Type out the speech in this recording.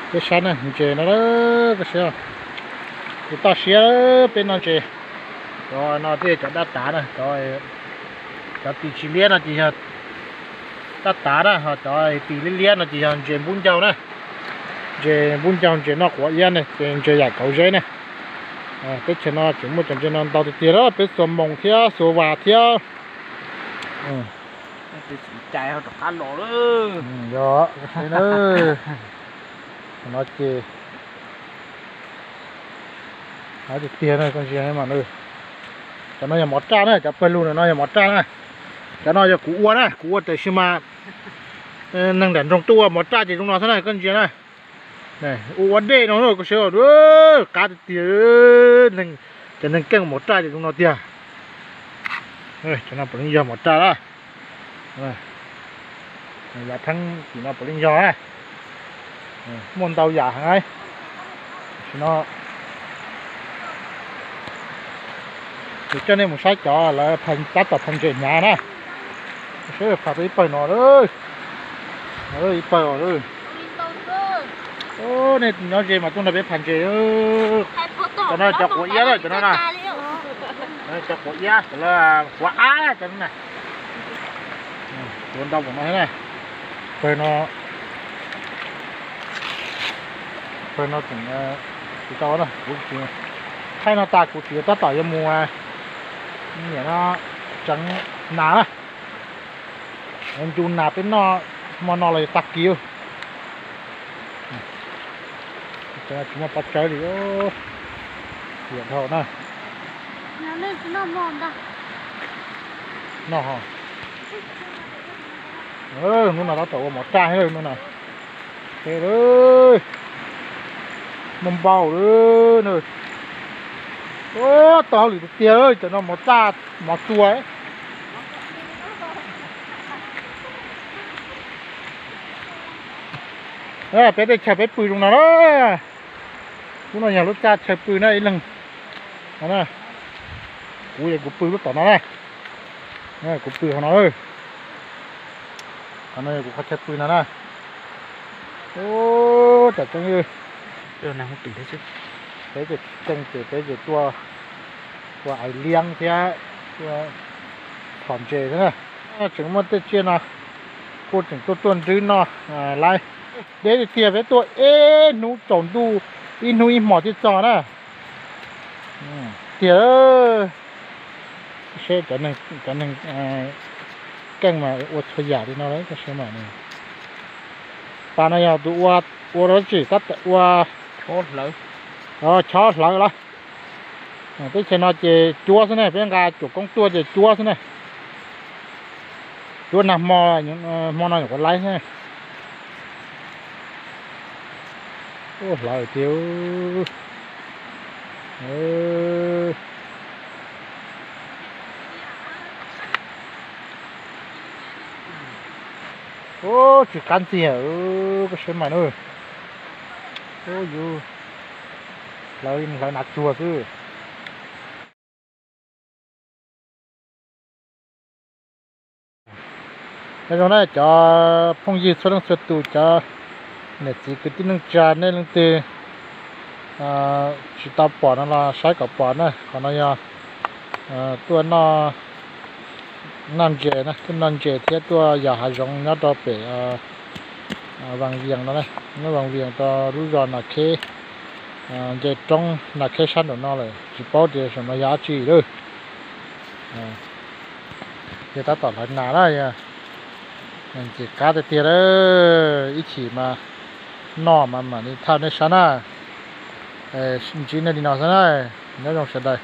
Peb sab na, ntses no, koj saib, tus toj siab peb noj ntses. Cov no thiaj cov dab tav na, cov tis tsis liab no ces yog dab tav na, ho cov tis liab liab no ces yog ntses npub ncaug na. Ntses npub ncaug, ntses noj quav iab ne, ces ntses yam kauv zeb ne. Teb chaws no tseem muaj cov ntses no ntau tiag tiag, peb xuas moos thiab xuas vas thiab. Yog, no ces tiag tiag na koj ntsia mas. Cov no yog mov raj na, cov pawg lug no yog mov raj na. Cov no yog kuv ua na, kuv ua tiam sis mas neeg nram nroog tuaj ua mov raj ces zoo no xwb na koj ntsia na. Ua ua dej no koj saib, qab tiag tiag. Cov neeg keej mov raj ces zoo no tiag. Cov no puav leej yog mov raj na. Yav theeb tim no puav leej yog na. Muaj ntau yam heev. Tam sim no kuv coj nej mus saib cov lawv tab tom phais ntses hnyav na. Saib phais tau ib pawg no, ib pawg. Nej nyob ze mas tuaj nrog peb phais ntses. Cov no cov quav iab lawm cov no na. Cov quav iab, cov quav ab cov no na. Ua ntau pam no thiab na. Pawg no, pawg no tseem tsis tau na, kuv thaij no tas kuv txiv tab tom yuav mus niam no tseev nas na. Ncu nas peb noj hmo no los yuav tag kis. Tsis muaj pov tsawb li, xiam dhau na. Noj, hnub no tab tom ua mov raj thiab hnub no. Muaj npau lawm. Tau hauj lwm tiag tiag, cov no mov raj mov txua. Peb tej chaw peb pw zoo no na. Lub no yog lub txaj chaw pw na ib leeg. Kuv yog kuv pw lub tom no na. Kuv pw hauv no. Qhov no yog kuv qhov chaw pw no na. Tam tseeb, peb ces tsis tseej ces peb ces tuaj ua ais liab thiab tuaj phom ntses xwb na. Tseem muaj tej tsiaj no kuj tseem tuaj tuaj nrwb noj lawm. Deb tiag tiag, peb tuaj ib hnub tsaus ntuj, ib hnub ib hmos thiaj txog na. Tiag, seb cov neeg keej mas ua txhua yam li no lawm, koj saib mas. Pas no yog tus ua, ua dab tsi tab tom ua chob hlawv lawm. Teb chaws no ces cuab xwb ne, peb nqa cuam koob tuaj ces cuab xwb ne. Cuab nag hmo, hmo no nyuam qhuav laib xwb. Hlawv tiag. Tsis qab ntxiag, koj saib mas na. Yus hlawv, hlawv nas tsuag xwb. Nyob zoo na cov phooj ywg txhua leej txhua tus, cov niam txiv kwv tij neej tsa, nej leej twg tsis tau pom no los saib kom pom na. Qhov no yog tuaj noj ntses na, tuaj noj ntses thiab tuaj yos hav zoov nyob rau pem Vaj Vias no, nyob Vaj Vias rau lub zos Nas Kheb, nce roob Nas Kheb sab nraum no lawm, tsis paub tias saum no yog dab tsi lawm. Yog tab tom hlawv nas na, yog ntxim qab tiag tiag lawm, ib chim mas noj mas mam li thaj nej saib na. Ntsib nej li no xwb na, nyob zoo sawv daws.